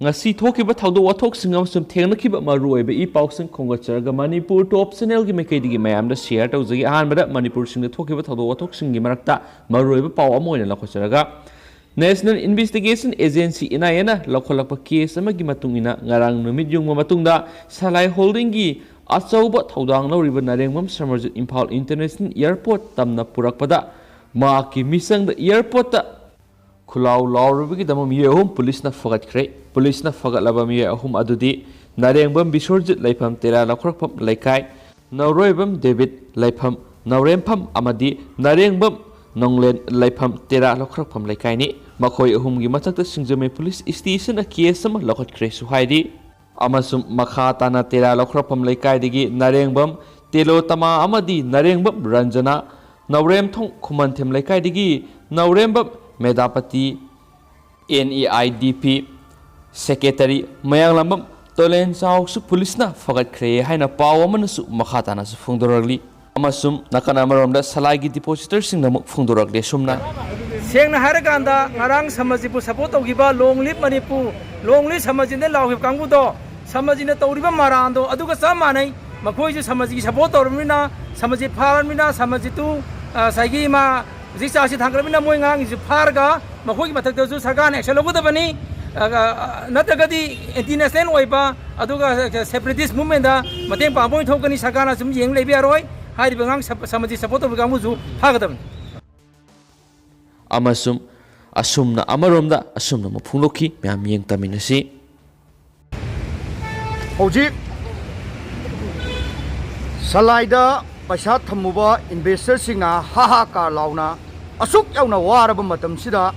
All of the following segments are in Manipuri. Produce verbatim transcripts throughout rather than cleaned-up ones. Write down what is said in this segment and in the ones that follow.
ꯉꯁꯤ ꯊꯣꯛꯈꯤꯕ ꯊꯧꯗꯣꯛ ꯋꯥꯊꯣꯛꯁꯤꯡ ꯑꯃꯁꯨꯡ ꯊꯦꯡꯅꯈꯤꯕ ꯃꯔꯨꯑꯣꯏꯕ ꯏ ꯄꯥꯎꯁꯤꯡ ꯈꯣꯝꯒꯠꯆꯔꯒ ꯃꯅꯤꯄꯨꯔ ꯇꯣꯞ ꯆꯦꯅꯦꯜꯒꯤ ꯃꯥꯏꯀꯩꯗꯒꯤ ꯃꯌꯥꯝꯗ ꯁꯤꯌꯔ ꯇꯧꯖꯒꯦ꯫ ꯑꯍꯥꯟꯕꯗ ꯃꯅꯤꯄꯨꯔꯁꯤꯡꯗ ꯊꯣꯛꯈꯤꯕ ꯊꯧꯗꯣꯛ ꯋꯥꯊꯣꯛꯁꯤꯡꯒꯤ ꯃꯔꯛꯇ ꯃꯔꯨꯑꯣꯏꯕ ꯄꯥꯎ ꯑꯃ ꯑꯣꯏꯅ ꯂꯧꯈꯠꯆꯔꯒ, National Investigation Agency, N I A ꯅ ꯂꯧꯈꯠꯂꯛꯄ ꯀꯦꯁ ꯑꯃꯒꯤ ꯃꯇꯨꯡ ꯏꯟꯅ, ꯉꯔꯥꯡ ꯅꯨꯃꯤꯠ ꯌꯨꯡꯕ ꯃꯇꯨꯡꯗ ꯁꯂꯥꯏ ꯍꯣꯜꯗꯤꯡꯒꯤ ꯑꯆꯧꯕ ꯊꯧꯗꯥꯡ ꯂꯧꯔꯤꯕ ꯅꯔꯦꯡꯕꯝ ꯁꯃꯔꯖꯤꯠ ꯏꯝꯐꯥꯜ ꯏꯟꯇꯔꯅꯦꯁꯅꯦꯜ ꯑꯦꯌꯔꯄꯣꯔꯠ ꯇꯝꯅ ꯄꯨꯔꯛꯄꯗ ꯃꯍꯥꯛꯀꯤ ꯃꯤꯆꯪꯗ ꯑꯦꯌꯔꯄꯣꯔꯠꯇ ꯈꯨꯂꯥꯎ ꯂꯥꯎꯔꯨꯕꯒꯤꯗꯃꯛ ꯃꯤꯑꯣꯏ ꯑꯍꯨꯝ ꯄꯨꯂꯤꯁꯅ ꯐꯒꯠꯈ꯭ꯔꯦ꯫ ꯄꯨꯂꯤꯁꯅ ꯐꯒꯠꯂꯕ ꯃꯤꯑꯣꯏ ꯑꯍꯨꯝ ꯑꯗꯨꯗꯤ ꯅꯔꯦꯡꯕꯝ ꯕꯤꯁ꯭ꯋꯔꯖꯤꯠ, ꯂꯩꯐꯝ ꯇꯦꯔꯥ ꯂꯧꯈ꯭ꯔꯛꯐꯝ ꯂꯩꯀꯥꯏ, ꯅꯧꯔꯣꯏꯕꯝ ꯗꯦꯕꯤꯠ, ꯂꯩꯐꯝ ꯅꯧꯔꯦꯝꯐꯝ, ꯑꯃꯗꯤ ꯅꯔꯦꯡꯕꯝ ꯅꯣꯡꯂꯦꯟ, ꯂꯩꯐꯝ ꯇꯦꯔꯥ ꯂꯧꯈ꯭ꯔꯛꯐꯝ ꯂꯩꯀꯥꯏꯅꯤ꯫ ꯃꯈꯣꯏ ꯑꯍꯨꯝꯒꯤ ꯃꯊꯛꯇ ꯁꯤꯡꯖꯃꯩ ꯄꯨꯂꯤꯁ ꯁ꯭ꯇꯦꯁꯟꯅ ꯀꯦꯁ ꯑꯃ ꯂꯧꯈꯠꯈ꯭ꯔꯦꯁꯨ ꯍꯥꯏꯔꯤ꯫ ꯑꯃꯁꯨꯡ ꯃꯈꯥ ꯇꯥꯅ ꯇꯦꯔꯥ ꯂꯧꯈ꯭ꯔꯛꯐꯝ ꯂꯩꯀꯥꯏꯗꯒꯤ ꯅꯔꯦꯡꯕꯝ ꯇꯦꯂꯣꯇꯃꯥ ꯑꯃꯗꯤ ꯅꯔꯦꯡꯕꯝ ꯔꯟꯖꯅꯥ, ꯅꯧꯔꯦꯝꯊꯣꯡ ꯈꯨꯃꯟꯊꯦꯝ ꯂꯩꯀꯥꯏꯗꯒꯤ Naorembam Medapati, N E I D P secretary Mayanglambam Tolen ꯆꯥꯎꯁꯨ ꯄꯨꯂꯤꯁꯅ ꯐꯒꯠꯈ꯭ꯔꯦ ꯍꯥꯏꯅ ꯄꯥꯎ ꯑꯃꯅꯁꯨ ꯃꯈꯥ ꯇꯥꯅꯁꯨ ꯐꯣꯡꯗꯣꯔꯛꯂꯤ꯫ ꯑꯃꯁꯨꯡ ꯅꯥꯀꯟ ꯑꯃꯔꯣꯝꯗ ꯁꯂꯥꯏꯒꯤ ꯗꯤꯄꯣꯖꯤꯇꯔꯁꯤꯡꯅ ꯑꯃꯨꯛ ꯐꯣꯡꯗꯣꯔꯛꯂꯦ ꯑꯁꯨꯝꯅ꯫ ꯁꯦꯡꯅ ꯍꯥꯏꯔꯀꯥꯟꯗ, ꯉꯔꯥꯡ ꯁꯃꯥꯖꯤꯕꯨ ꯁꯄꯣꯔꯠ ꯇꯧꯈꯤꯕ ꯂꯣꯡ ꯂꯤꯞ ꯃꯅꯤꯄꯨꯔ, ꯂꯣꯡ ꯂꯤꯞ ꯁꯃꯥꯖꯤꯟꯗ ꯂꯥꯎꯈꯤꯕ ꯀꯥꯡꯕꯨꯗꯣ, ꯁꯃꯥꯖꯤꯅ ꯇꯧꯔꯤꯕ ꯃꯔꯥꯟꯗꯣ ꯑꯗꯨꯒ ꯆꯞ ꯃꯥꯟꯅꯩ꯫ ꯃꯈꯣꯏꯁꯨ ꯁꯃꯥꯖꯤꯒꯤ ꯁꯄꯣꯔꯠ ꯇꯧꯔꯕꯅꯤꯅ, ꯁꯃꯥꯖꯤ ꯐꯥꯔꯕꯅꯤꯅ, ꯁꯃꯥꯖꯤꯇꯨ, ꯑ, ꯉꯁꯥꯏꯒꯤ ꯃꯥ ꯍꯧꯖꯤꯛ ꯆꯥꯔꯖꯁꯤ ꯊꯥꯡꯒꯠꯂꯕꯅꯤꯅ, ꯃꯣꯏ ꯉꯔꯥꯡꯒꯤꯁꯨ ꯐꯥꯔꯒ ꯃꯈꯣꯏꯒꯤ ꯃꯊꯛꯇꯁꯨ ꯁꯔꯀꯥꯔꯅ ꯑꯦꯛꯁꯟ ꯂꯧꯒꯗꯕꯅꯤ꯫ ꯑ, ꯑ, ꯅꯠꯇ꯭ꯔꯒꯗꯤ ꯑꯦꯟꯇꯤ ꯅꯦꯁꯅꯦꯜ ꯑꯣꯏꯕ ꯑꯗꯨꯒ ꯁꯦꯄꯔꯦꯇꯤꯁ ꯃꯨꯞꯃꯦꯟꯗ ꯃꯇꯦꯡ ꯄꯥꯡꯕ ꯑꯣꯏꯅ ꯊꯣꯛꯀꯅꯤ꯫ ꯁꯔꯀꯥꯔꯅ ꯁꯨꯝ ꯌꯦꯡ ꯂꯩꯕ ꯌꯥꯔꯣꯏ꯫ ꯍꯥꯏꯔꯤꯕ ꯑꯉꯥꯡ ꯁꯃꯥꯖꯤ ꯁꯄꯣꯔꯠ ꯇꯧꯕ ꯀꯥꯡꯕꯨꯁꯨ ꯐꯥꯒꯗꯕꯅꯤ꯫ ꯑꯃꯁꯨꯡ ꯑꯁꯨꯝꯅ ꯑꯃꯔꯣꯝꯗ ꯑꯁꯨꯝꯅ ꯑꯃꯨꯛ ꯐꯣꯡꯗꯣꯛꯈꯤ꯫ ꯃꯌꯥꯝ ꯌꯦꯡ ꯇꯝꯃꯤꯟꯅꯁꯤ꯫ ꯍꯧꯖꯤꯛ ꯁꯂꯥꯏꯗ ꯄꯩꯁꯥ ꯊꯝꯃꯨꯕ ꯏꯟꯚꯦꯁꯇꯔꯁꯤꯡꯅ ꯍꯥ ꯍꯥ ꯀꯥ ꯂꯥꯎꯅ ꯑꯁꯨꯛ ꯌꯥꯝꯅ ꯋꯥꯔꯕ ꯃꯇꯝꯁꯤꯗ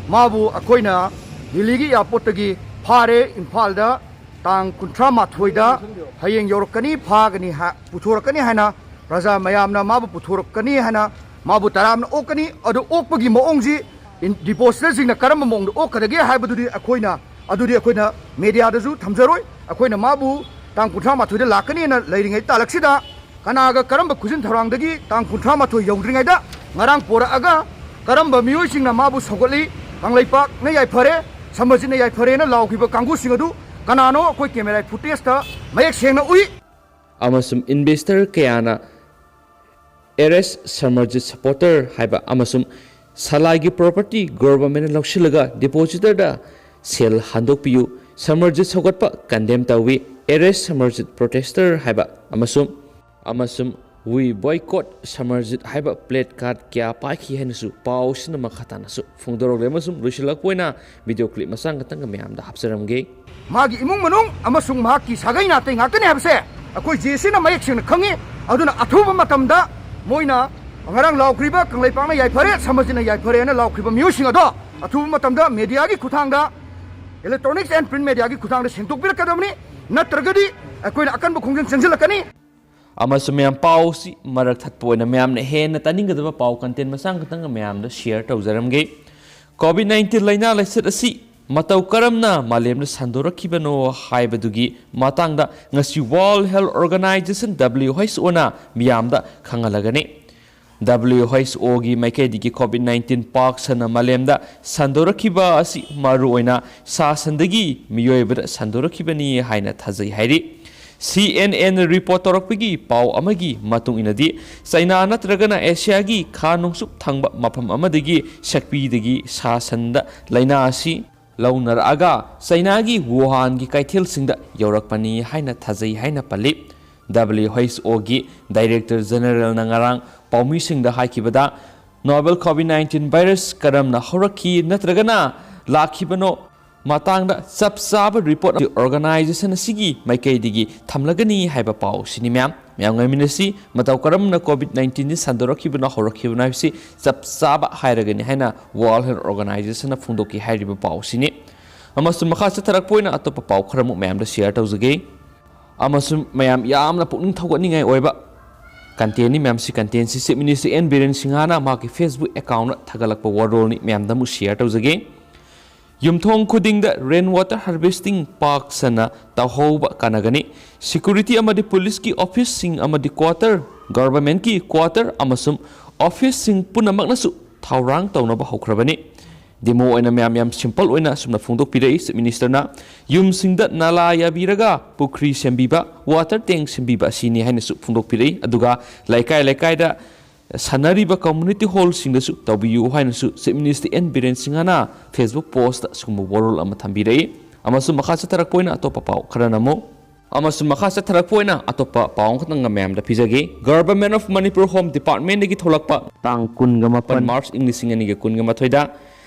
ꯃꯥꯕꯨ ꯑꯩꯈꯣꯏꯅ ꯗꯤꯜꯂꯤꯒꯤ ꯑꯦꯌꯥꯔꯄꯣꯔꯠꯇꯒꯤ ꯐꯥꯔꯦ, ꯏꯝꯐꯥꯜꯗ ꯇꯥꯡ ꯀꯨꯟꯊ꯭ꯔꯥ ꯃꯥꯊꯣꯏꯗ ꯍꯌꯦꯡ ꯌꯧꯔꯛꯀꯅꯤ, ꯐꯥꯒꯅꯤ ꯍꯥ-, ꯄꯨꯊꯣꯔꯛꯀꯅꯤ ꯍꯥꯏꯅ ꯄ꯭ꯔꯖꯥ ꯃꯌꯥꯝꯅ ꯃꯥꯕꯨ ꯄꯨꯊꯣꯔꯛꯀꯅꯤ ꯍꯥꯏꯅ ꯃꯥꯕꯨ ꯇꯔꯥꯝꯅ ꯑꯣꯛꯀꯅꯤ꯫ ꯑꯗꯨ ꯑꯣꯛꯄꯒꯤ ꯃꯑꯣꯡꯁꯤ ꯏꯟ-, ꯗꯤꯄꯣꯖꯤꯇꯔꯁꯤꯡꯅ ꯀꯔꯝꯕ ꯃꯑꯣꯡꯗ ꯑꯣꯛꯀꯗꯒꯦ ꯍꯥꯏꯕꯗꯨꯗꯤ ꯑꯩꯈꯣꯏꯅ, ꯑꯗꯨꯗꯤ ꯑꯩꯈꯣꯏꯅ ꯃꯦꯗꯤꯌꯥꯗꯁꯨ ꯊꯝꯖꯔꯣꯏ꯫ ꯑꯩꯈꯣꯏꯅ ꯃꯥꯕꯨ ꯇꯥꯡ ꯀꯨꯟꯊ꯭ꯔꯥ ꯃꯥꯊꯣꯏꯗ ꯂꯥꯛꯀꯅꯤ ꯍꯥꯏꯅ ꯂꯩꯔꯤꯉꯩ ꯇꯥꯂꯛꯁꯤꯗ ꯀꯅꯥꯒ ꯀꯔꯝꯕ ꯈꯨꯖꯤꯟ ꯊꯧꯔꯥꯡꯗꯒꯤ ꯇꯥꯡ ꯀꯨꯟꯊ꯭ꯔꯥ ꯃꯥꯊꯣꯏ ꯌꯧꯗ꯭ꯔꯤꯉꯩꯗ ꯉꯔꯥꯡ ꯄꯣꯔꯛꯑꯒ ꯀꯔꯝꯕ ꯃꯤꯑꯣꯏꯁꯤꯡꯅ ꯃꯥꯕꯨ ꯁꯧꯒꯠꯂꯤ? ꯀꯪꯂꯩꯄꯥꯛꯅ ꯌꯥꯏꯐꯔꯦ, ꯁꯃꯔꯖꯤꯠꯅ ꯌꯥꯏꯐꯔꯦꯅ ꯂꯥꯎꯈꯤꯕ ꯀꯥꯡꯕꯨꯁꯤꯡ ꯑꯗꯨ ꯀꯅꯥꯅꯣ? ꯑꯩꯈꯣꯏ ꯀꯦꯃꯦꯔꯥꯒꯤ ꯐꯨꯇꯦꯖꯇ ꯃꯌꯦꯛ ꯁꯦꯡꯅ ꯎꯏ꯫ ꯑꯃꯁꯨꯡ ꯏꯟꯚꯦꯁꯇꯔ ꯀꯌꯥꯅ ꯑꯦꯔ ꯑꯦꯁ ꯁꯃꯔꯖꯤꯠ ꯁꯄꯣꯔꯇꯔ ꯍꯥꯏꯕ ꯑꯃꯁꯨꯡ ꯁꯂꯥꯏꯒꯤ ꯄ꯭ꯔꯣꯄꯔꯇꯤ ꯒꯣꯚꯔꯟꯃꯦꯟꯠꯅ ꯂꯧꯁꯤꯜꯂꯒ ꯗꯤꯄꯣꯖꯤꯇꯔꯗ ꯁꯦꯜ ꯍꯟꯗꯣꯛꯄꯤꯌꯨ, ꯁꯃꯔꯖꯤꯠ ꯁꯧꯒꯠꯄ ꯀꯟꯗꯦꯝ ꯇꯧꯏ, ꯑꯦꯔ ꯑꯦꯁ ꯁꯃꯔꯖꯤꯠ ꯄ꯭ꯔꯣꯇꯦꯁꯇꯔ ꯍꯥꯏꯕ ꯑꯃꯁꯨꯡ ꯑꯃꯁꯨꯡ ꯋꯤ ꯕꯣꯏꯀꯣꯠ ꯁꯃꯔꯖꯤꯠ ꯍꯥꯏꯕ ꯄ꯭ꯂꯦ ꯀꯥꯔꯗ ꯀꯌꯥ ꯄꯥꯏꯈꯤ ꯍꯥꯏꯅꯁꯨ ꯄꯥꯎꯁꯤꯅ ꯃꯈꯥ ꯇꯥꯅꯁꯨ ꯐꯣꯡꯗꯣꯔꯛꯂꯦ꯫ ꯑꯃꯁꯨꯡ ꯂꯣꯏꯁꯤꯜꯂꯛꯄ ꯑꯣꯏꯅ ꯚꯤꯗꯤꯑꯣ ꯀ꯭ꯂꯤꯞ ꯃꯆꯥ ꯈꯛꯇꯪꯒ ꯃꯌꯥꯝꯗ ꯍꯥꯞꯆꯔꯝꯒꯦ꯫ ꯃꯥꯒꯤ ꯏꯃꯨꯡ ꯃꯅꯨꯡ ꯑꯃꯁꯨꯡ ꯃꯍꯥꯛꯀꯤ ꯁꯥꯒꯩ ꯅꯥꯇꯩ ꯉꯥꯛꯇꯅꯤ ꯍꯥꯏꯕꯁꯦ ꯑꯩꯈꯣꯏ ꯖꯦ ꯑꯦ ꯁꯤꯅ ꯃꯌꯦꯛ ꯁꯦꯡꯅ ꯈꯪꯉꯤ꯫ ꯑꯗꯨꯅ ꯑꯊꯨꯕ ꯃꯇꯝꯗ ꯃꯣꯏꯅ ꯉꯔꯥꯡ ꯂꯥꯎꯈ꯭ꯔꯤꯕ "ꯀꯪꯂꯩꯄꯥꯛꯅ ꯌꯥꯏꯐꯔꯦ, ꯁꯃꯔꯖꯤꯠꯅ ꯌꯥꯏꯐꯔꯦꯅ" ꯂꯥꯎꯈ꯭ꯔꯤꯕ ꯃꯤꯑꯣꯏꯁꯤꯡ ꯑꯗꯣ ꯑꯊꯨꯕ ꯃꯇꯝꯗ ꯃꯦꯗꯤꯌꯥꯒꯤ ꯈꯨꯠꯊꯥꯡꯗ, ꯏꯂꯦꯛꯇ꯭ꯔꯣꯅꯤꯛꯁ ꯑꯦꯟ ꯄ꯭ꯔꯤꯟꯠ ꯃꯦꯗꯤꯌꯥꯒꯤ ꯈꯨꯠꯊꯥꯡꯗ ꯁꯦꯡꯗꯣꯛꯄꯤꯔꯛꯀꯗꯕꯅꯤ꯫ ꯅꯠꯇ꯭ꯔꯒꯗꯤ ꯑꯩꯈꯣꯏꯅ ꯑꯀꯟꯕ ꯈꯣꯡꯖꯪ ꯆꯪꯁꯤꯜꯂꯛꯀꯅꯤ꯫ ꯑꯃꯁꯨꯡ ꯃꯌꯥꯝ, ꯄꯥꯎꯁꯤ ꯃꯔꯛ ꯊꯠꯄ ꯑꯣꯏꯅ ꯃꯌꯥꯝꯅ ꯍꯦꯟꯅ ꯇꯥꯅꯤꯡꯒꯗꯕ ꯄꯥꯎ ꯀꯟꯇꯦꯟ ꯃꯆꯥ ꯈꯛꯇꯪꯒ ꯃꯌꯥꯝꯗ ꯁꯤꯌꯔ ꯇꯧꯖꯔꯝꯒꯦ꯫ ꯀꯣꯚꯤꯗ ꯅꯥꯏꯟꯇꯤꯟ ꯂꯥꯏꯅꯥ ꯂꯥꯏꯆꯠ ꯑꯁꯤ ꯃꯇꯧ ꯀꯔꯝꯅ ꯃꯥꯂꯦꯝꯗ ꯁꯟꯗꯣꯔꯛꯈꯤꯕꯅꯣ ꯍꯥꯏꯕꯗꯨꯒꯤ ꯃꯇꯥꯡꯗ ꯉꯁꯤ ꯋꯥꯔꯜꯗ ꯍꯦꯜꯊ ꯑꯣꯔꯒꯅꯥꯏꯖꯦꯁꯟ, ꯗꯕ꯭ꯂꯤꯌꯨ ꯑꯩꯆ ꯑꯣꯅ ꯃꯤꯌꯥꯝꯗ ꯈꯪꯍꯜꯂꯒꯅꯤ꯫ ꯗꯕ꯭ꯂꯤꯌꯨ ꯑꯩꯆ ꯑꯣꯒꯤ ꯃꯥꯏꯀꯩꯗꯒꯤ ꯀꯣꯚꯤꯗ ꯅꯥꯏꯟꯇꯤꯟ ꯄꯥꯛ ꯁꯟꯅ ꯃꯥꯂꯦꯝꯗ ꯁꯟꯗꯣꯔꯛꯈꯤꯕ ꯑꯁꯤ ꯃꯔꯨꯑꯣꯏꯅ ꯁꯥ ꯁꯟꯗꯒꯤ ꯃꯤꯑꯣꯏꯕꯗ ꯁꯟꯗꯣꯔꯛꯈꯤꯕꯅꯤ ꯍꯥꯏꯅ ꯊꯥꯖꯩ ꯍꯥꯏꯔꯤ꯫ ꯁꯤ ꯑꯦꯟ ꯑꯦꯟ ꯔꯤꯄꯣꯔꯠ ꯇꯧꯔꯛꯄꯒꯤ ꯄꯥꯎ ꯑꯃꯒꯤ ꯃꯇꯨꯡ ꯏꯟꯅꯗꯤ, ꯆꯩꯅꯥ ꯅꯠꯇ꯭ꯔꯒꯅ ꯑꯦꯁꯤꯌꯥꯒꯤ ꯈꯥ ꯅꯣꯡꯆꯨꯞ ꯊꯪꯕ ꯃꯐꯝ ꯑꯃꯗꯒꯤ ꯁꯛꯄꯤꯗꯒꯤ ꯁꯥ ꯁꯟꯗ ꯂꯥꯏꯅꯥ ꯑꯁꯤ ꯂꯧꯅꯔꯛꯑꯒ ꯆꯩꯅꯥꯒꯤ ꯋꯨꯍꯥꯟꯒꯤ ꯀꯩꯊꯦꯜꯁꯤꯡꯗ ꯌꯧꯔꯛꯄꯅꯤ ꯍꯥꯏꯅ ꯊꯥꯖꯩ ꯍꯥꯏꯅ ꯄꯜꯂꯤ꯫ ꯗꯕ꯭ꯂꯤꯌꯨ ꯑꯩꯆ ꯑꯣꯒꯤ ꯗꯥꯏꯔꯦꯛꯇꯔ ꯖꯦꯅꯔꯦꯜꯅ ꯉꯔꯥꯡ ꯄꯥꯎꯃꯤꯁꯤꯡꯗ ꯍꯥꯏꯈꯤꯕꯗ, ꯅꯣꯕꯦꯜ ꯀꯣꯚꯤꯗ ꯅꯥꯏꯟꯇꯤꯟ ꯚꯥꯏꯔꯁ ꯀꯔꯝꯅ ꯍꯧꯔꯛꯈꯤ ꯅꯠꯇ꯭ꯔꯒꯅ ꯂꯥꯛꯈꯤꯕꯅꯣ ꯃꯇꯥꯡꯗ ꯆꯞ ꯆꯥꯕ ꯔꯤꯄꯣꯔꯠ ꯑꯃꯗꯤ ꯑꯣꯔꯒꯅꯥꯏꯖꯦꯁꯟ ꯑꯁꯤꯒꯤ ꯃꯥꯏꯀꯩꯗꯒꯤ ꯊꯝꯂꯒꯅꯤ ꯍꯥꯏꯕ ꯄꯥꯎꯁꯤꯅꯤ꯫ ꯃꯌꯥꯝ, ꯃꯌꯥꯝ ꯉꯥꯏꯃꯤꯟꯅꯁꯤ꯫ ꯃꯇꯧ ꯀꯔꯝꯅ ꯀꯣꯚꯤꯗ ꯅꯥꯏꯟꯇꯤꯟꯁꯤ ꯁꯟꯗꯣꯔꯛꯈꯤꯕꯅꯣ, ꯍꯧꯔꯛꯈꯤꯕꯅꯣ ꯍꯥꯏꯕꯁꯤ ꯆꯞ ꯆꯥꯕ ꯍꯥꯏꯔꯒꯅꯤ ꯍꯥꯏꯅ ꯋꯥꯔꯜꯗ ꯍꯦꯜꯊ ꯑꯣꯔꯒꯅꯥꯏꯖꯦꯁꯟꯅ ꯐꯣꯡꯗꯣꯛꯈꯤ ꯍꯥꯏꯔꯤꯕ ꯄꯥꯎꯁꯤꯅꯤ꯫ ꯑꯃꯁꯨꯡ ꯃꯈꯥ ꯆꯠꯊꯔꯛꯄ ꯑꯣꯏꯅ ꯑꯇꯣꯞꯄ ꯄꯥꯎ ꯈꯔꯃꯨꯛ ꯃꯌꯥꯝꯗ ꯁꯤꯌꯔ ꯇꯧꯖꯒꯦ꯫ ꯑꯃꯁꯨꯡ ꯃꯌꯥꯝ ꯌꯥꯝꯅ ꯄꯨꯛꯅꯤꯡ ꯊꯧꯒꯠꯅꯤꯡꯉꯥꯏ ꯑꯣꯏꯕ ꯀꯟꯇꯦꯟꯅꯤ ꯃꯌꯥꯝꯁꯤ꯫ ꯀꯟꯇꯦꯟꯁꯤ ꯆꯤꯐ ꯃꯤꯅꯤꯁꯇꯔ ꯑꯦꯟ ꯕꯤꯔꯦꯟ ꯁꯤꯡꯍꯥꯅ ꯃꯍꯥꯛꯀꯤ ꯐꯦꯁꯕꯨꯛ ꯑꯦꯀꯥꯎꯟꯗ ꯊꯥꯒꯠꯂꯛꯄ ꯋꯥꯔꯣꯜꯅꯤ꯫ ꯃꯌꯥꯝꯗ ꯑꯃꯨꯛ ꯁꯤꯌꯔ ꯇꯧꯖꯒꯦ꯫ ꯌꯨꯝꯊꯣꯡ ꯈꯨꯗꯤꯡꯗ ꯔꯦꯟ ꯋꯥꯇꯔ ꯍꯥꯔꯚꯦꯁꯇꯤꯡ ꯄꯥꯛ ꯁꯟꯅ ꯇꯧꯍꯧꯕ ꯀꯥꯟꯅꯒꯅꯤ꯫ ꯁꯦꯀ꯭ꯌꯨꯔꯤꯇꯤ ꯑꯃꯗꯤ ꯄꯨꯂꯤꯁꯀꯤ ꯑꯣꯐꯤꯁꯁꯤꯡ ꯑꯃꯗꯤ ꯀ꯭ꯋꯥꯇꯔ, ꯒꯚꯔꯟꯃꯦꯟꯠꯀꯤ ꯀ꯭ꯋꯥꯇꯔ ꯑꯃꯁꯨꯡ ꯑꯣꯐꯤꯁꯁꯤꯡ ꯄꯨꯝꯅꯃꯛꯅꯁꯨ ꯊꯧꯔꯥꯡ ꯇꯧꯅꯕ ꯍꯧꯈ꯭ꯔꯕꯅꯤ꯫ Demo ꯑꯣꯏꯅ ꯃꯌꯥꯝ ꯌꯥꯝ simple ꯑꯣꯏꯅ ꯑꯁꯨꯝꯅ ꯐꯣꯡꯗꯣꯛꯄꯤꯔꯛꯏ꯫ Chief Minister ꯅ ꯌꯨꯝꯁꯤꯡꯗ ꯅꯥꯂꯥ ꯌꯥꯕꯤꯔꯒ ꯄꯨꯈ꯭ꯔꯤ ꯁꯦꯝꯕꯤꯕ, water tank ꯁꯦꯝꯕꯤꯕ ꯑꯁꯤꯅꯤ ꯍꯥꯏꯅꯁꯨ ꯐꯣꯡꯗꯣꯛꯄꯤꯔꯛꯏ꯫ ꯑꯗꯨꯒ ꯂꯩꯀꯥꯏ ꯂꯩꯀꯥꯏꯗ ꯁꯥꯟꯅꯔꯤꯕ community hall ꯁꯤꯡꯗꯁꯨ ꯇꯧꯕꯤꯌꯨ ꯍꯥꯏꯅꯁꯨ Chief Minister N ꯕꯤꯔꯦꯟ ꯁꯤꯡꯍꯅ Facebook post ꯇ ꯁꯤꯒꯨꯝꯕ ꯋꯥꯔꯣꯜ ꯑꯃ ꯊꯝꯕꯤꯔꯛꯏ꯫ ꯑꯃꯁꯨꯡ ꯃꯈꯥ ꯆꯠꯊꯔꯛꯄ ꯑꯣꯏꯅ ꯑꯇꯣꯞꯄ ꯄꯥꯎ ꯈꯔꯅ ꯑꯃꯨꯛ ꯑꯃꯁꯨꯡ ꯃꯈꯥ ꯆꯠꯊꯔꯛꯄ ꯑꯣꯏꯅ ꯑꯇꯣꯞꯄ ꯄꯥꯎ ꯑꯃꯈꯛꯇꯪꯒ ꯃꯌꯥꯝꯗ ꯄꯤꯖꯒꯦ꯫ Government of Manipur Home Department ꯗꯒꯤ ꯊꯣꯛꯂꯛꯄ ꯇꯥꯡ ꯀꯨꯟꯒ ꯃꯥꯄꯟ March ꯏꯪ ꯂꯤꯁꯤꯡ ꯑꯅꯤꯒ ꯀꯨꯟꯒ ꯃꯥꯊꯣꯏꯗ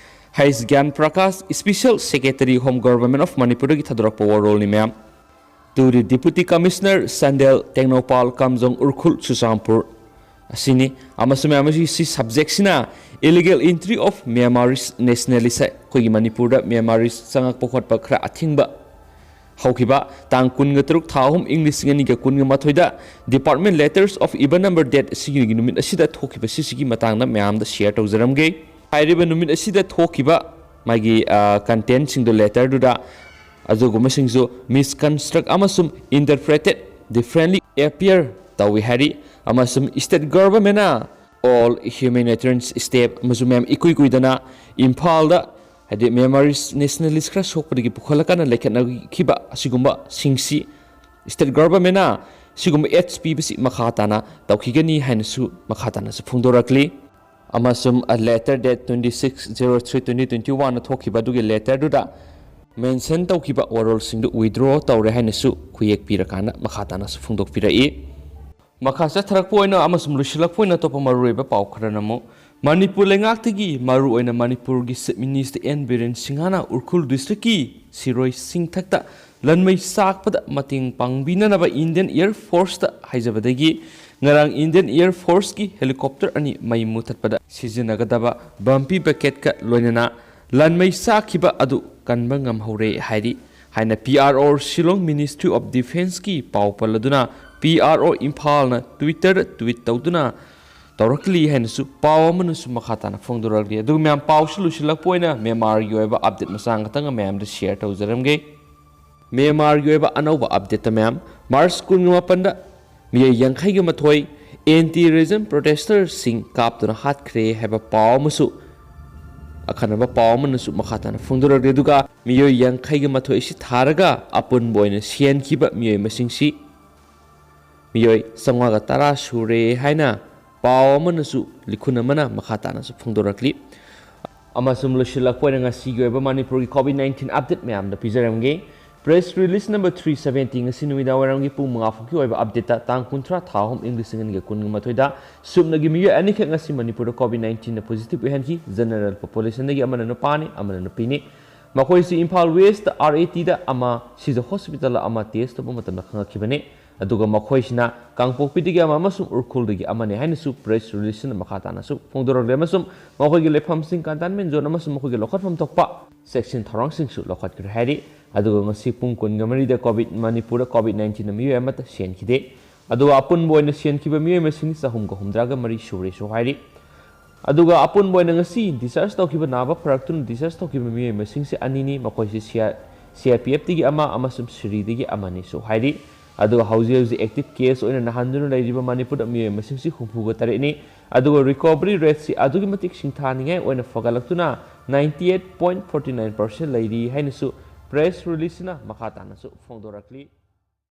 ꯍꯩꯁ ꯒ꯭ꯌꯥꯟ Prakash, Special Secretary Home, Government of Manipur ꯗꯒꯤ ꯊꯥꯗꯣꯔꯛꯄ ꯋꯥꯔꯣꯜꯅꯤ ꯃꯌꯥꯝ꯫ To the Deputy Commissioner Chandel, Tengnoupal, Kamjong, Ukhrul, Churachandpur ꯑꯁꯤꯅꯤ꯫ ꯑꯃꯁꯨꯡ ꯃꯌꯥꯝ ꯑꯁꯤ, ꯁꯤ subject ꯁꯤꯅ illegal entry of Myanmarese nationalist, ꯑꯩꯈꯣꯏꯒꯤ ꯃꯅꯤꯄꯨꯔꯗ Myanmarese ꯆꯪꯉꯛꯄ ꯈꯣꯠꯄ ꯈꯔ ꯑꯊꯤꯡꯕ ꯍꯧꯈꯤꯕ ꯇꯥꯡ ꯀꯨꯟꯒ ꯇꯔꯨꯛ ꯊꯥ ꯑꯍꯨꯝ ꯏꯪ ꯂꯤꯁꯤꯡ ꯑꯅꯤꯒ ꯀꯨꯟꯒ ꯃꯥꯊꯣꯏꯗ Department Letters of Even Number Date ꯑꯁꯤꯒꯤ ꯅꯨꯃꯤꯠ ꯑꯁꯤꯗ ꯊꯣꯛꯈꯤꯕ ꯁꯤꯁꯤꯒꯤ ꯃꯇꯥꯡꯗ ꯃꯌꯥꯝꯗ share ꯇꯧꯖꯔꯝꯒꯦ꯫ ꯍꯥꯏꯔꯤꯕ ꯅꯨꯃꯤꯠ ꯑꯁꯤꯗ ꯊꯣꯛꯈꯤꯕ ꯃꯥꯒꯤ, ꯑ, content ꯁꯤꯡꯗꯣ letter ꯗꯨꯗ ꯑꯗꯨꯒꯨꯝꯕꯁꯤꯡꯁꯨ misconstrued ꯑꯃꯁꯨꯡ interpreted differently appear ꯇꯧꯏ ꯍꯥꯏꯔꯤ꯫ ꯑꯃꯁꯨꯡ state government ꯅ all humanitarian step ꯑꯃꯁꯨꯡ ꯃꯌꯥꯝ ꯏꯀꯨꯏ ꯀꯨꯏꯗꯅ ꯏꯝꯐꯥꯜꯗ, ꯍꯥꯏꯗꯤ Myanmarese nationalist ꯈꯔ ꯁꯣꯛꯄꯗꯒꯤ ꯄꯨꯈꯠꯂꯀꯥꯟꯗ ꯂꯩꯈꯠꯅꯈꯤꯕ ꯑꯁꯤꯒꯨꯝꯕꯁꯤꯡꯁꯤ state government ꯅ ꯁꯤꯒꯨꯝꯕ aids ꯄꯤꯕꯁꯤ ꯃꯈꯥ ꯇꯥꯅ ꯇꯧꯈꯤꯒꯅꯤ ꯍꯥꯏꯅꯁꯨ ꯃꯈꯥ ꯇꯥꯅꯁꯨ ꯐꯣꯡꯗꯣꯔꯛꯂꯤ꯫ ꯑꯃꯁꯨꯡ a letter date twenty six zero three twenty twenty one ꯅ ꯊꯣꯛꯈꯤꯕ ꯑꯗꯨꯒꯤ letter ꯗꯨꯗ mention ꯇꯧꯈꯤꯕ ꯋꯥꯔꯣꯜꯁꯤꯡꯗꯨ withdraw ꯇꯧꯔꯦ ꯍꯥꯏꯅꯁꯨ ꯈꯨꯌꯦꯛ ꯄꯤꯔꯀꯥꯟꯗ ꯃꯈꯥ ꯇꯥꯅꯁꯨ ꯐꯣꯡꯗꯣꯛꯄꯤꯔꯛꯏ꯫ ꯃꯈꯥ ꯆꯠꯊꯔꯛꯄ ꯑꯣꯏꯅ ꯑꯃꯁꯨꯡ ꯂꯣꯏꯁꯤꯜꯂꯛꯄ ꯑꯣꯏꯅ ꯑꯇꯣꯞꯄ ꯃꯔꯨꯑꯣꯏꯕ ꯄꯥꯎ ꯈꯔꯅ ꯑꯃꯨꯛ, ꯃꯅꯤꯄꯨꯔ ꯂꯩꯉꯥꯛꯇꯒꯤ ꯃꯔꯨꯑꯣꯏꯅ ꯃꯅꯤꯄꯨꯔꯒꯤ Chief Minister N ꯕꯤꯔꯦꯟ ꯁꯤꯡꯍꯅ ꯎꯈ꯭ꯔꯨꯜ district ꯀꯤ ꯁꯤꯔꯣꯏ ꯆꯤꯡꯊꯛꯇ ꯂꯟꯃꯩ ꯆꯥꯛꯄꯗ ꯃꯇꯦꯡ ꯄꯥꯡꯕꯤꯅꯅꯕ Indian Air Force ꯇ ꯍꯥꯏꯖꯕꯗꯒꯤ ꯉꯔꯥꯡ Indian Air Force ꯀꯤ helicopter ꯑꯅꯤ ꯃꯩ ꯃꯨꯊꯠꯄꯗ ꯁꯤꯖꯤꯟꯅꯒꯗꯕ bumpy bucket ꯀ ꯂꯣꯏꯅꯅ ꯂꯟꯃꯩ ꯆꯥꯛꯈꯤꯕ ꯑꯗꯨ ꯀꯟꯕ ꯉꯝꯍꯧꯔꯦ ꯍꯥꯏꯔꯤ ꯍꯥꯏꯅ P R O, Shillong Ministry of Defence ꯀꯤ ꯄꯥꯎ ꯄꯜꯂꯗꯨꯅ P R O ꯏꯝꯐꯥꯜꯅ Twitter ꯗ tweet ꯇꯧꯗꯨꯅ ꯇꯧꯔꯛꯂꯤ ꯍꯥꯏꯅꯁꯨ ꯄꯥꯎ ꯑꯃꯅꯁꯨ ꯃꯈꯥ ꯇꯥꯅ ꯐꯣꯡꯗꯣꯔꯛꯂꯤ꯫ ꯑꯗꯨꯒ ꯃꯌꯥꯝ, ꯄꯥꯎꯁꯤ ꯂꯣꯏꯁꯤꯜꯂꯛꯄ ꯑꯣꯏꯅ ꯃ꯭ꯌꯥꯟꯃꯥꯔꯒꯤ ꯑꯣꯏꯕ update ꯃꯆꯥ ꯈꯛꯇꯪ ꯃꯌꯥꯝꯗ share ꯇꯧꯖꯔꯝꯒꯦ꯫ ꯃ꯭ꯌꯥꯟꯃꯥꯔꯒꯤ ꯑꯣꯏꯕ ꯑꯅꯧꯕ update ꯇ ꯃꯌꯥꯝ, March ꯀꯨꯟꯃꯥꯄꯟꯗ ꯃꯤꯑꯣꯏ ꯌꯥꯡꯈꯩꯒ ꯃꯥꯊꯣꯏ anti regime protester ꯁꯤꯡ ꯀꯥꯞꯇꯨꯅ ꯍꯥꯠꯈ꯭ꯔꯦ ꯍꯥꯏꯕ ꯄꯥꯎ ꯑꯃꯁꯨ ꯑꯈꯟꯅꯕ ꯄꯥꯎ ꯑꯃꯅꯁꯨ ꯃꯈꯥ ꯇꯥꯅ ꯐꯣꯡꯗꯣꯔꯛꯂꯤ꯫ ꯑꯗꯨꯒ ꯃꯤꯑꯣꯏ ꯌꯥꯡꯈꯩꯒ ꯃꯥꯊꯣꯏ ꯑꯁꯤ ꯊꯥꯔꯒ ꯑꯄꯨꯟꯕ ꯑꯣꯏꯅ ꯁꯤꯍꯟꯈꯤꯕ ꯃꯤꯑꯣꯏ ꯃꯁꯤꯡꯁꯤ ꯃꯤꯑꯣꯏ ꯆꯥꯝꯃꯉꯥꯒ ꯇꯔꯥ ꯁꯨꯔꯦ ꯍꯥꯏꯅ ꯄꯥꯎ ꯑꯃꯅꯁꯨ, ꯂꯤꯈꯨꯟ ꯑꯃꯅ ꯃꯈꯥ ꯇꯥꯅꯁꯨ ꯐꯣꯡꯗꯣꯔꯛꯂꯤ꯫ ꯑꯃꯁꯨꯡ ꯂꯣꯏꯁꯤꯜꯂꯛꯄ ꯑꯣꯏꯅ ꯉꯁꯤꯒꯤ ꯑꯣꯏꯕ ꯃꯅꯤꯄꯨꯔꯒꯤ COVID nineteen update ꯃꯌꯥꯝꯗ ꯄꯤꯖꯔꯝꯒꯦ꯫ Press release number three seventy, ꯉꯁꯤ ꯅꯨꯃꯤꯗꯥꯡ ꯋꯥꯏꯔꯝꯒꯤ ꯄꯨꯡ ꯃꯉꯥ ꯐꯥꯎꯒꯤ ꯑꯣꯏꯕ update ꯇ, ꯇꯥꯡ ꯀꯨꯟꯊ꯭ꯔꯥ, ꯊꯥ ꯑꯍꯨꯝ, ꯏꯪ ꯂꯤꯁꯤꯡ ꯑꯅꯤꯒ ꯀꯨꯟꯒ ꯃꯥꯊꯣꯏꯗ ꯁꯨꯞꯅꯒꯤ ꯃꯤꯑꯣꯏ ꯑꯅꯤꯈꯛ ꯉꯁꯤ ꯃꯅꯤꯄꯨꯔꯗ COVID nineteen ꯅ positive ꯑꯣꯏꯍꯟꯈꯤ꯫ General population ꯗꯒꯤ ꯑꯃꯅ ꯅꯨꯄꯥꯅꯤ, ꯑꯃꯅ ꯅꯨꯄꯤꯅꯤ꯫ ꯃꯈꯣꯏꯁꯤ ꯏꯝꯐꯥꯜ West RAT ꯗ ꯑꯃ, ꯁꯤꯖ Hospital ꯗ ꯑꯃ test ꯇꯧꯕ ꯃꯇꯝꯗ ꯈꯪꯂꯛꯈꯤꯕꯅꯤ꯫ ꯑꯗꯨꯒ ꯃꯈꯣꯏꯁꯤꯅ ꯀꯥꯡꯄꯣꯛꯄꯤꯗꯒꯤ ꯑꯃ ꯑꯃꯁꯨꯡ ꯎꯈ꯭ꯔꯨꯜꯗꯒꯤ ꯑꯃꯅꯤ ꯍꯥꯏꯅꯁꯨ press release ꯁꯤꯅ ꯃꯈꯥ ꯇꯥꯅꯁꯨ ꯐꯣꯡꯗꯣꯔꯛꯂꯤ꯫ ꯑꯃꯁꯨꯡ ꯃꯈꯣꯏꯒꯤ ꯂꯩꯐꯝꯁꯤꯡ, containment zone ꯑꯃꯁꯨꯡ ꯃꯈꯣꯏꯒꯤ ꯂꯧꯈꯠꯐꯝ ꯊꯣꯛꯄ ꯆꯦꯛꯁꯤꯟ ꯊꯧꯔꯥꯡꯁꯤꯡꯁꯨ ꯂꯧꯈꯠꯈ꯭ꯔꯦ ꯍꯥꯏꯔꯤ꯫ ꯑꯗꯨꯒ ꯉꯁꯤ ꯄꯨꯡ ꯀꯨꯟꯒ ꯃꯔꯤꯗ COVID, ꯃꯅꯤꯄꯨꯔꯗ COVID nineteen ꯅ ꯃꯤꯑꯣꯏ ꯑꯃꯠꯇ ꯁꯤꯍꯟꯈꯤꯗꯦ꯫ ꯑꯗꯨꯒ ꯑꯄꯨꯟꯕ ꯑꯣꯏꯅ ꯁꯤꯍꯟꯈꯤꯕ ꯃꯤꯑꯣꯏ ꯃꯁꯤꯡ ꯆꯍꯨꯝꯒ ꯍꯨꯝꯗ꯭ꯔꯥꯒ ꯃꯔꯤ ꯁꯨꯔꯦꯁꯨ ꯍꯥꯏꯔꯤ꯫ ꯑꯗꯨꯒ ꯑꯄꯨꯟꯕ ꯑꯣꯏꯅ ꯉꯁꯤ discharge ꯇꯧꯈꯤꯕ, ꯅꯥꯕ ꯐꯔꯛꯇꯨꯅ discharge ꯇꯧꯈꯤꯕ ꯃꯤꯑꯣꯏ ꯃꯁꯤꯡꯁꯦ ꯑꯅꯤꯅꯤ꯫ ꯃꯈꯣꯏꯁꯤ CR, CRPF ꯇꯒꯤ ꯑꯃ ꯑꯃꯁꯨꯡ ꯁꯤꯔꯤꯗꯒꯤ ꯑꯃꯅꯤꯁꯨ ꯍꯥꯏꯔꯤ꯫ ꯑꯗꯨꯒ ꯍꯧꯖꯤꯛ ꯍꯧꯖꯤꯛ active case ꯑꯣꯏꯅ ꯅꯥꯍꯟꯗꯨꯅ ꯂꯩꯔꯤꯕ ꯃꯅꯤꯄꯨꯔꯗ ꯃꯤꯑꯣꯏ ꯃꯁꯤꯡꯁꯤ ꯍꯨꯝꯐꯨꯒ ꯇꯔꯦꯠꯅꯤ꯫ ꯑꯗꯨꯒ recovery rate ꯁꯤ ꯑꯗꯨꯛꯀꯤ ꯃꯇꯤꯛ ꯁꯤꯡꯊꯥꯅꯤꯡꯉꯥꯏ ꯑꯣꯏꯅ ꯐꯒꯠꯂꯛꯇꯨꯅ ninety eight point forty nine percent ꯂꯩꯔꯤ ꯍꯥꯏꯅꯁꯨ press release ꯁꯤꯅ ꯃꯈꯥ ꯇꯥꯅꯁꯨ ꯐꯣꯡꯗꯣꯔꯛꯂꯤ꯫